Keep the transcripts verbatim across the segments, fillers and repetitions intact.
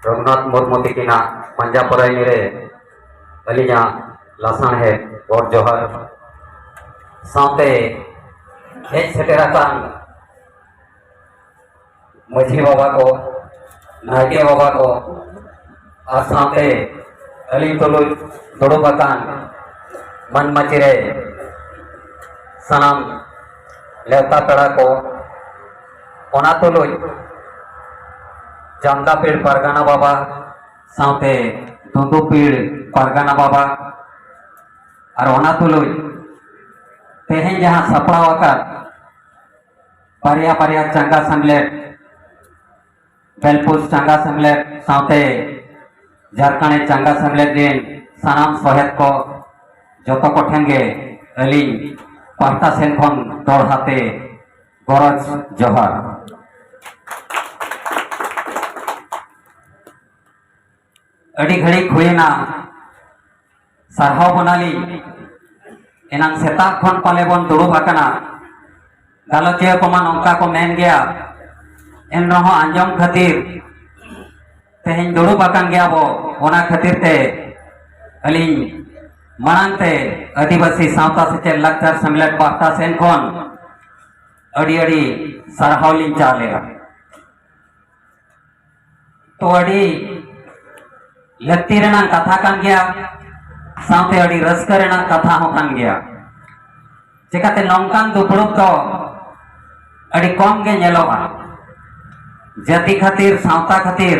ᱨᱚᱜᱷᱩᱱᱟᱛᱷ ᱢᱩᱨᱢᱩ ᱛᱤᱠᱤᱱᱟᱜ ᱯᱟᱸᱡᱟ ᱯᱚᱨᱟᱭᱱᱤ ᱨᱮ ᱟᱹᱞᱤᱧᱟᱜ ᱞᱟᱥᱟᱬᱦᱮᱫ ᱜᱚᱰ ᱡᱚᱦᱟᱨ, ᱥᱟᱶᱛᱮ ᱦᱮᱡ ᱥᱮᱴᱮᱨ ᱟᱠᱟᱱ ᱢᱟᱹᱡᱷᱤ ᱵᱟᱵᱟ ᱠᱚ, ᱱᱟᱭᱠᱮ ᱵᱟᱵᱟ ᱠᱚ, ᱟᱨ ᱥᱟᱶᱛᱮ ᱟᱹᱞᱤᱧ ᱛᱩᱞᱩᱡ ᱫᱩᱲᱩᱵ ᱟᱠᱟᱱ ᱢᱟᱹᱱ ᱢᱟᱹᱪᱤ ᱨᱮ ᱥᱟᱱᱟᱢ ᱱᱮᱣᱛᱟ ᱯᱮᱲᱟ ᱠᱚ, ᱚᱱᱟ ᱛᱩᱞᱩᱡ ᱪᱟᱢᱫᱟᱯᱤᱲ ᱯᱟᱨᱜᱟᱱᱟ ᱵᱟᱵᱟ ᱥᱟᱶᱛᱮ ᱫᱩᱸᱫᱩᱯᱤᱲ ᱯᱟᱨᱜᱟᱱᱟ ᱵᱟᱵᱟ, ᱟᱨ ᱚᱱᱟ ᱛᱩᱞᱩᱡ ᱛᱮᱦᱮᱧ ᱡᱟᱦᱟᱸ ᱥᱟᱯᱲᱟᱣ ᱟᱠᱟᱫ ᱵᱟᱨᱭᱟ ᱵᱟᱨᱭᱟ ᱪᱟᱸᱜᱟ ᱥᱮᱢᱞᱮᱫ, ᱵᱮᱞᱯᱩᱥ ᱪᱟᱸᱜᱟ ᱥᱮᱢᱞᱮᱫ ᱥᱟᱶᱛᱮ ᱡᱷᱟᱨᱠᱷᱚᱸᱰ ᱪᱟᱸᱜᱟ ᱥᱮᱢᱞᱮᱫ ᱨᱮᱱ ᱥᱟᱱᱟᱢ ᱥᱚᱦᱮᱫ ᱠᱚ, ᱡᱚᱛᱚ ᱠᱚᱴᱷᱮᱱ ᱜᱮ ᱟᱹᱞᱤᱧ ᱯᱟᱦᱴᱟ ᱥᱮᱱ ᱠᱷᱚᱱ ᱫᱚᱦᱲᱟ ᱛᱮ ᱜᱚᱨᱚᱡᱽ ᱡᱚᱦᱟᱨ᱾ ᱟᱹᱰᱤ ᱜᱷᱟᱹᱲᱤᱡ ᱦᱩᱭᱮᱱᱟ, ᱥᱟᱨᱦᱟᱣ ᱵᱚᱱᱟᱞᱤᱧ᱾ ᱮᱱᱟᱝ ᱥᱮᱛᱟᱜ ᱠᱷᱚᱱ ᱯᱟᱞᱮ ᱵᱚᱱ ᱫᱩᱲᱩᱵ ᱟᱠᱟᱱᱟ, ᱜᱟᱞᱚᱪᱤᱭᱟᱹ ᱠᱚᱢᱟ ᱱᱚᱝᱠᱟ ᱠᱚ ᱢᱮᱱ ᱜᱮᱭᱟ, ᱮᱱ ᱨᱮᱦᱚᱸ ᱟᱸᱡᱚᱢ ᱠᱷᱟᱹᱛᱤᱨ ᱛᱮᱦᱮᱧ ᱫᱩᱲᱩᱵ ᱟᱠᱟᱱ ᱜᱮᱭᱟ ᱵᱚ᱾ ᱚᱱᱟ ᱠᱷᱟᱹᱛᱤᱨ ᱛᱮ ᱟᱹᱞᱤᱧ ᱢᱟᱲᱟᱝ ᱛᱮ ᱟᱹᱫᱤᱵᱟᱹᱥᱤ ᱥᱟᱶᱛᱟ ᱥᱮᱪᱮᱫ ᱞᱟᱠᱪᱟᱨ ᱥᱮᱢᱞᱮᱫ ᱯᱟᱦᱴᱟ ᱥᱮᱱ ᱠᱷᱚᱱ ᱟᱹᱰᱤ ᱟᱹᱰᱤ ᱥᱟᱨᱦᱟᱣ ᱞᱤᱧ ᱪᱟᱞᱮᱫᱼᱟ᱾ ᱛᱚ, ᱟᱹᱰᱤ ᱞᱟᱹᱠᱛᱤ ᱨᱮᱱᱟᱜ ᱠᱟᱛᱷᱟ ᱠᱟᱱ ᱜᱮᱭᱟ, ᱥᱟᱶᱛᱮ ᱟᱹᱰᱤ ᱨᱟᱹᱥᱠᱟᱹ ᱨᱮᱱᱟᱜ ᱠᱟᱛᱷᱟ ᱦᱚᱸ ᱠᱟᱱ ᱜᱮᱭᱟ᱾ ᱪᱮᱠᱟᱛᱮ ᱱᱚᱝᱠᱟᱱ ᱫᱩᱯᱲᱩᱵ ᱫᱚ ᱟᱹᱰᱤ ᱠᱚᱢ ᱜᱮ ᱧᱮᱞᱚᱜᱼᱟ᱾ ᱡᱟᱹᱛᱤ ᱠᱷᱟᱹᱛᱤᱨ, ᱥᱟᱶᱛᱟ ᱠᱷᱟᱹᱛᱤᱨ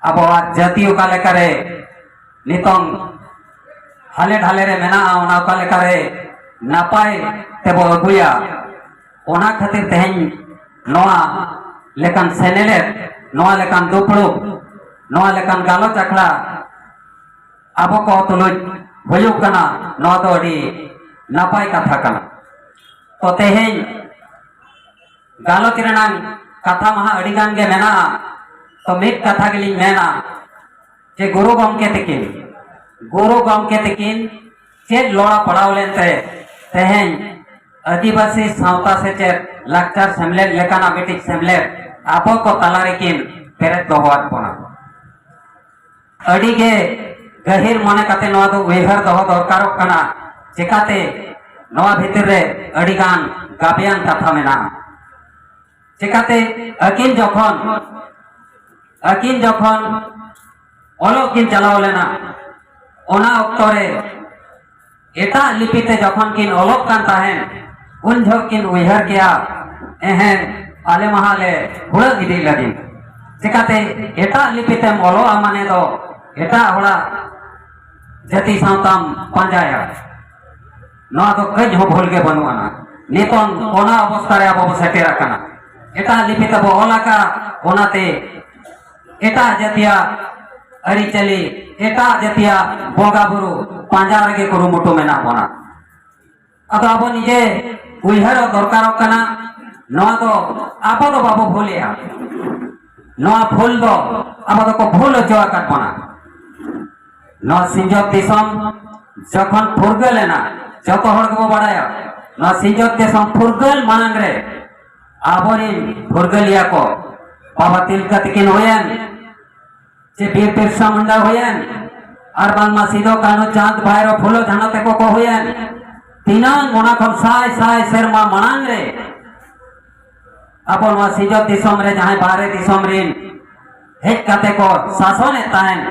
ᱟᱵᱚᱣᱟᱜ ᱡᱟᱹᱛᱤ ᱚᱠᱟ ᱞᱮᱠᱟᱨᱮ ᱱᱤᱛᱚᱝ ᱦᱟᱞᱮ ᱰᱷᱟᱞᱮ ᱨᱮ ᱢᱮᱱᱟᱜᱼᱟ, ᱚᱱᱟ ᱚᱠᱟ ᱞᱮᱠᱟᱨᱮ ᱱᱟᱯᱟᱭ ᱛᱮᱵᱚ ᱟᱹᱜᱩᱭᱟ, ᱚᱱᱟ ᱠᱷᱟᱹᱛᱤᱨ ᱛᱮᱦᱮᱧ ᱱᱚᱣᱟ ᱞᱮᱠᱟᱱ ᱥᱮᱱᱮᱞᱮᱫ, ᱱᱚᱣᱟ ᱞᱮᱠᱟᱱ ᱫᱩᱯᱲᱩᱵ, ᱱᱚᱣᱟ ᱞᱮᱠᱟᱱ ᱜᱟᱞᱚᱪ ᱟᱠᱷᱲᱟ ᱟᱵᱚ ᱠᱚ ᱛᱩᱞᱩᱡ ᱦᱩᱭᱩᱜ ᱠᱟᱱᱟ, ᱱᱚᱣᱟ ᱫᱚ ᱟᱹᱰᱤ ᱱᱟᱯᱟᱭ ᱠᱟᱛᱷᱟ ᱠᱟᱱᱟ᱾ ᱛᱚ, ᱛᱮᱦᱮᱧ ᱜᱟᱞᱚᱪ ᱨᱮᱱᱟᱝ ᱠᱟᱛᱷᱟ ᱢᱟᱦᱟ ᱟᱹᱰᱤ ᱜᱟᱱ ᱜᱮ ᱢᱮᱱᱟᱜᱼᱟ, ᱛᱚ, ᱢᱤᱫ ᱠᱟᱛᱷᱟ ᱜᱮᱞᱤᱧ ᱢᱮᱱᱟ ᱡᱮ ᱜᱩᱨᱩ ᱜᱚᱢᱠᱮ ᱛᱤᱠᱤᱱ, ᱜᱩᱨᱩ ᱜᱚᱢᱠᱮ ᱛᱤᱠᱤᱱ ᱪᱮᱫ ᱞᱚᱲᱟ ᱯᱟᱲᱟᱣ ᱞᱮᱱᱛᱮ ᱛᱮᱦᱮᱧ ᱟᱹᱫᱤᱵᱟᱹᱥᱤ ᱥᱟᱶᱛᱟ ᱥᱮᱪᱮᱫ ᱞᱟᱠᱪᱟᱨ ᱥᱮᱢᱞᱮᱫ ᱞᱮᱠᱟᱱᱟᱜ ᱢᱤᱫᱴᱤᱡ ᱥᱮᱢᱞᱮᱫ ᱟᱵᱚ ᱠᱚ ᱛᱟᱞᱟ ᱨᱮᱠᱤᱱ ᱯᱮᱨᱮᱫ ᱫᱚᱦᱚᱣᱟᱫ ᱵᱚᱱᱟ᱾ ᱟᱹᱰᱤ ᱜᱮ ᱜᱟᱹᱦᱤᱨ ᱢᱚᱱᱮ ᱠᱟᱛᱮ ᱱᱚᱣᱟ ᱫᱚ ᱩᱭᱦᱟᱹᱨ ᱫᱚᱦᱚ ᱫᱚᱨᱠᱟᱨᱚᱜ ᱠᱟᱱᱟ᱾ ᱪᱮᱠᱟᱛᱮ ᱱᱚᱣᱟ ᱵᱷᱤᱛᱤᱨ ᱨᱮ ᱟᱹᱰᱤ ᱜᱟᱱ ᱜᱟᱵᱮᱭᱟᱱ ᱠᱟᱛᱷᱟ ᱢᱮᱱᱟᱜᱼᱟ᱾ ᱪᱮᱠᱟᱛᱮ ᱟᱹᱠᱤᱱ ᱡᱚᱠᱷᱚᱱ ᱟᱹᱠᱤᱱ ᱡᱚᱠᱷᱚᱱ ᱚᱞᱚᱜ ᱠᱤᱱ ᱪᱟᱞᱟᱣ ᱞᱮᱱᱟ, ᱚᱱᱟ ᱚᱠᱛᱚ ᱨᱮ ᱮᱴᱟᱜ ᱞᱤᱯᱤ ᱛᱮ ᱡᱚᱠᱷᱚᱱ ᱠᱤᱱ ᱚᱞᱚᱜ ᱠᱟᱱ ᱛᱟᱦᱮᱸᱫ, ᱩᱱ ᱡᱚᱦᱚᱜ ᱠᱤᱱ ᱩᱭᱦᱟᱹᱨ ᱠᱮᱜᱼᱟ, ᱮᱦᱮᱸ, ᱟᱞᱮ ᱢᱟᱦᱟ ᱞᱮ ᱦᱩᱲᱟᱹᱜ ᱤᱫᱤ ᱞᱟᱹᱜᱤᱫ᱾ ᱪᱮᱠᱟᱛᱮ ᱮᱴᱟᱜ ᱞᱤᱯᱤ ᱛᱮᱢ ᱚᱞᱚᱜᱼᱟ ᱢᱟᱱᱮ ᱫᱚ ᱮᱴᱟᱜ ᱦᱚᱲᱟᱜ ᱡᱟᱹᱛᱤ ᱥᱟᱶᱛᱟᱢ ᱯᱟᱸᱡᱟᱭᱟ᱾ ᱱᱚᱣᱟ ᱫᱚ ᱠᱟᱹᱡ ᱦᱚᱸ ᱵᱷᱩᱞ ᱜᱮ ᱵᱟᱹᱱᱩᱜ ᱟᱱᱟ᱾ ᱱᱤᱛᱚᱝ ᱚᱱᱟ ᱚᱵᱚᱥᱛᱷᱟ ᱨᱮ ᱟᱵᱚ ᱵᱚ ᱥᱮᱴᱮᱨ ᱟᱠᱟᱱᱟ᱾ ᱮᱴᱟᱜ ᱞᱤᱯᱤ ᱛᱮᱵᱚ ᱚᱞ ᱟᱠᱟᱫ, ᱚᱱᱟᱛᱮ ᱮᱴᱟᱜ ᱡᱟᱹᱛᱤᱭᱟᱜ ᱟᱹᱨᱤᱪᱟᱹᱞᱤ, ᱮᱴᱟᱜ ᱡᱟᱹᱛᱤᱭᱟᱜ ᱵᱚᱸᱜᱟ ᱵᱩᱨᱩ ᱯᱟᱸᱡᱟ ᱨᱮᱜᱮ ᱠᱩᱨᱩᱢᱩᱴᱩ ᱢᱮᱱᱟᱜ ᱵᱚᱱᱟ᱾ ᱟᱫᱚ ᱟᱵᱚ ᱱᱤᱡᱮ ᱩᱭᱦᱟᱹᱨᱚᱜ ᱫᱚᱨᱠᱟᱨᱚᱜ ᱠᱟᱱᱟ, ᱱᱚᱣᱟ ᱫᱚ ᱟᱵᱚ ᱫᱚ ᱵᱟᱵᱚ ᱵᱷᱩᱞᱮᱜᱼᱟ᱾ ᱱᱚᱣᱟ ᱵᱷᱩᱞ ᱫᱚ ᱟᱵᱚ ᱫᱚᱠᱚ ᱵᱷᱩᱞ ᱦᱚᱪᱚ ᱟᱠᱟᱫ ᱵᱚᱱᱟ᱾ ᱱᱚᱣᱟ ᱥᱤᱧᱚᱛ ᱫᱤᱥᱚᱢ ᱡᱚᱠᱷᱚᱱ ᱯᱷᱩᱨᱜᱟᱹᱞ ᱮᱱᱟ, ᱡᱚᱛᱚ ᱦᱚᱲ ᱜᱮᱵᱚ ᱵᱟᱲᱟᱭᱟ, ᱱᱚᱣᱟ ᱥᱤᱧᱚᱛ ᱫᱤᱥᱚᱢ ᱯᱷᱩᱨᱜᱟᱹᱞ ᱢᱟᱲᱟᱝ ᱨᱮ ᱟᱵᱚᱨᱤᱱ ᱯᱷᱩᱨᱜᱟᱹᱞᱤᱭᱟᱹ ᱠᱚ, ᱵᱟᱵᱟ ᱛᱤᱞᱠᱟᱹ ᱛᱤᱠᱤᱱ ᱦᱩᱭᱮᱱ, ᱪᱮ ᱵᱤᱨ ᱵᱤᱨᱥᱟ ᱢᱩᱱᱰᱟ ᱦᱩᱭᱮᱱ, ᱟᱨ ᱵᱟᱝᱢᱟ ᱥᱤᱫᱚ ᱠᱟᱹᱱᱦᱩ, ᱪᱟᱸᱫᱽ ᱵᱷᱟᱭᱨᱚ, ᱯᱷᱩᱞᱚ ᱡᱷᱟᱱᱚ ᱛᱮᱠᱚ ᱠᱚ ᱦᱩᱭᱮᱱ, ᱛᱤᱱᱟᱹᱝ ᱚᱱᱟ ᱠᱷᱚᱱ ᱥᱟᱭ ᱥᱟᱭ ᱥᱮᱨᱢᱟ ᱢᱟᱲᱟᱝ ᱨᱮ ᱟᱵᱚ ᱱᱚᱣᱟ ᱥᱤᱧᱚᱛ ᱫᱤᱥᱚᱢ ᱨᱮ ᱡᱟᱦᱟᱸᱭ ᱵᱟᱦᱨᱮ ᱫᱤᱥᱚᱢ ᱨᱤᱱ ᱦᱮᱡ ᱠᱟᱛᱮ ᱠᱚ ᱥᱟᱥᱚᱱᱮᱫ ᱛᱟᱦᱮᱸᱫ,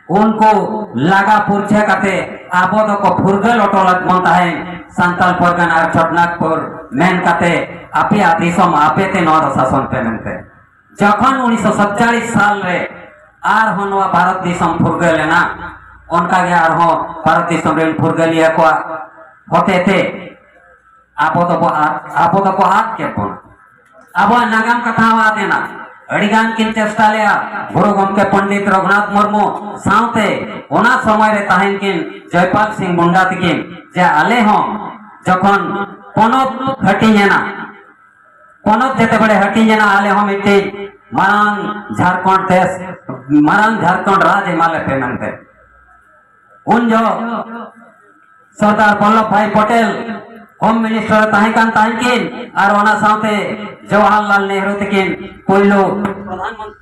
ᱩᱱᱠᱩ ᱞᱟᱜᱟ ᱯᱩᱨᱪᱷᱟᱹ ᱠᱟᱛᱮ ᱟᱵᱚ ᱫᱚᱠᱚ ᱯᱷᱩᱨᱜᱟᱹᱞ ᱦᱚᱴᱚ ᱞᱮᱫ ᱵᱚᱱ ᱛᱟᱦᱮᱸᱫ, ᱥᱟᱱᱛᱟᱞ ᱯᱚᱨᱜᱟᱱᱟ ᱟᱨ ᱪᱷᱚᱴᱱᱟᱜᱽᱯᱩᱨ ᱢᱮᱱ ᱠᱟᱛᱮ, ᱟᱯᱮᱭᱟᱜ ᱫᱤᱥᱚᱢ ᱟᱯᱮ ᱛᱮ ᱱᱚᱣᱟ ᱫᱚ ᱥᱟᱥᱚᱱ ᱯᱮ ᱢᱮᱱᱛᱮ᱾ ᱡᱚᱠᱷᱚᱱ ᱩᱱᱤᱥᱥᱚ ᱥᱟᱛᱪᱟᱞᱤᱥ ᱥᱟᱞ ᱨᱮ ᱟᱨᱦᱚᱸ ᱱᱚᱣᱟ ᱵᱷᱟᱨᱚᱛ ᱫᱤᱥᱚᱢ ᱯᱷᱩᱨᱜᱟᱹᱞ ᱮᱱᱟ, ᱚᱱᱠᱟᱜᱮ ᱟᱨᱦᱚᱸ ᱵᱷᱟᱨᱚᱛ ᱫᱤᱥᱚᱢ ᱨᱮᱱ ᱯᱷᱩᱨᱜᱟᱹᱞᱤᱭᱟᱹ ᱠᱚᱣᱟᱜ ᱦᱚᱛᱮᱛᱮ ᱟᱵᱚ ᱫᱚᱵᱚ ᱟᱫ, ᱟᱵᱚ ᱫᱚᱠᱚ ᱟᱫ ᱠᱮᱫ ᱵᱚᱱᱟ᱾ ᱟᱵᱚᱣᱟᱜ ᱱᱟᱜᱟᱢ ᱠᱟᱛᱷᱟ ᱦᱚᱸ ᱟᱫ ᱮᱱᱟ᱾ ᱟᱹᱰᱤ ᱜᱟᱱ ᱠᱤᱱ ᱪᱮᱥᱴᱟ ᱞᱮᱜᱼᱟ, ᱜᱩᱨᱩ ᱜᱚᱢᱠᱮ ᱯᱚᱱᱰᱤᱛ ᱨᱚᱜᱷᱩᱱᱟᱛᱷ ᱢᱩᱨᱢᱩ ᱥᱟᱶᱛᱮ ᱚᱱᱟ ᱥᱚᱢᱚᱭ ᱨᱮ ᱛᱟᱦᱮᱱ ᱠᱤᱱ ᱡᱚᱭᱯᱟᱞ ᱥᱤᱝ ᱢᱩᱱᱰᱟ ᱛᱤᱠᱤᱱ, ᱡᱮ ᱟᱞᱮ ᱦᱚᱸ ᱡᱚᱠᱷᱚᱱ ᱯᱚᱱᱚᱛ ᱦᱟᱹᱴᱤᱧ ᱮᱱᱟ, ᱯᱚᱱᱚᱛ ᱡᱮᱛᱮ ᱵᱮᱲᱮ ᱦᱟᱹᱴᱤᱧ ᱮᱱᱟ, ᱟᱞᱮ ᱦᱚᱸ ᱢᱤᱫᱴᱤᱡ ᱢᱟᱨᱟᱝ ᱡᱷᱟᱲᱠᱷᱚᱸᱰ ᱫᱮᱥ, ᱢᱟᱨᱟᱝ ᱡᱷᱟᱲᱠᱷᱚᱸᱰ ᱨᱟᱡᱽ ᱮᱢᱟ ᱞᱮᱯᱮ ᱢᱮᱱᱛᱮ᱾ ᱩᱱ ᱡᱚᱦᱚᱜ ᱥᱚᱨᱫᱟᱨ ᱵᱚᱞᱞᱚᱵᱷ ᱵᱷᱟᱭ ᱯᱚᱴᱮᱞ ᱦᱳᱢ ᱢᱤᱱᱤᱥᱴᱟᱨ ᱛᱟᱦᱮᱸ ᱠᱟᱱ ᱛᱟᱦᱮᱸ ᱠᱤᱱ, ᱟᱨ ᱚᱱᱟ ᱥᱟᱶᱛᱮ ᱡᱚᱣᱟᱦᱚᱨᱞᱟᱞ ᱱᱮᱦᱨᱩ ᱛᱤᱠᱤᱱ ᱯᱳᱭᱞᱳ ᱯᱨᱚᱫᱷᱟᱱ ᱢᱚᱱ-,